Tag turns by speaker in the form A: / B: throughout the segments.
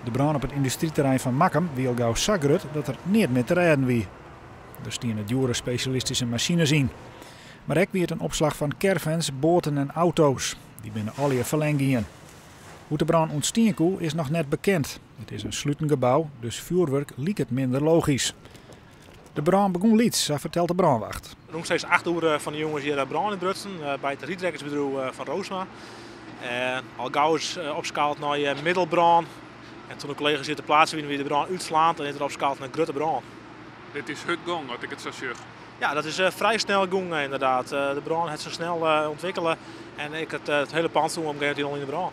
A: De brân op it yndustryterrein fan Makkum wie al gau sa grut dat der neat mear te rêden wie. Der stiene djoere spesjalistyske masines yn. Mar ek wie it in opslach fan caravans, boaten en auto's. Dy binne allegear ferlern gien. Hoe't de brân ûntstien koe is noch net bekend. It is in sluten gebou, dus fjoerwurk liket minder logysk. De brân begûn lyts, sa fertelt de brânwacht.
B: Omstreeks 8 oere fan de jûn is hjir brân útbrutsen by it reidrekkersbedriuw fan Roosma. Al gau is opskaald nei middelbrân. En toen de kollega's hjir te pleatse wiene, wie de brân útslaand en is der opskaald nei grutte brân.
C: Dit is hurd gong, as ik it sa sjoch.
B: Ja, dat is frij snel gong ynderdaad. De brân hat sich snel ûntwikkele en ek it hiele pân stie op in gegeven momint al yn de brân.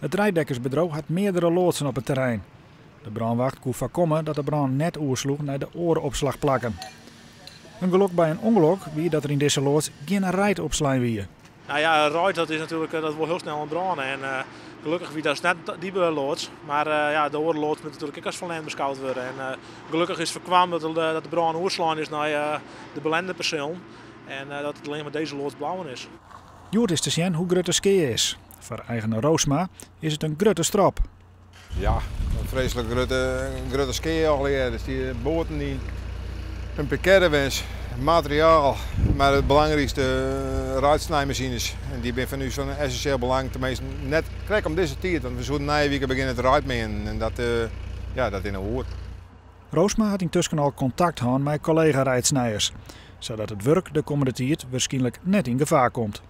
A: It reidrekkersbedriuw hat meardere loadsen op it terrein. De brânwacht koe foarkomme dat de brân net oersloech nei de oare opslachplakken. In gelok by in ûngelok wie dat der yn dizze loads gjin reid opslein wie.
B: Nou ja, reid dat is natuerlik dat wol hiel snel oan brâne en gelokkich wie dat net dy loads, mar ja, de oare loads moat natuerlik ek as ferlern beskaud wurde. En gelokkich is foarkaam dat de brân oerslein is nei de belende perselen en dat it allinnich mar dizze loads bleaun is.
A: Hjoed is te sjen hoe grut de skea is. Foar eigener Roosma is it in grutte strop.
D: Ja, in freeslik grutte skea allegear. Der steane boaten yn, in pear caravans, materiaal, mar it belangrykste reidsnijmasines. En dy binne fan ús fan essinsjeel belang, teminsten net krekt om dizze tiid, want we soene nije wike begjinne te reidmeanen en dat, ja, dat is no oer.
A: Roosma hat yntusken al kontakt hân mei kollega-reidsnijers, sadat it wurk de kommende tiid wierskynlik net yn gefaar komt.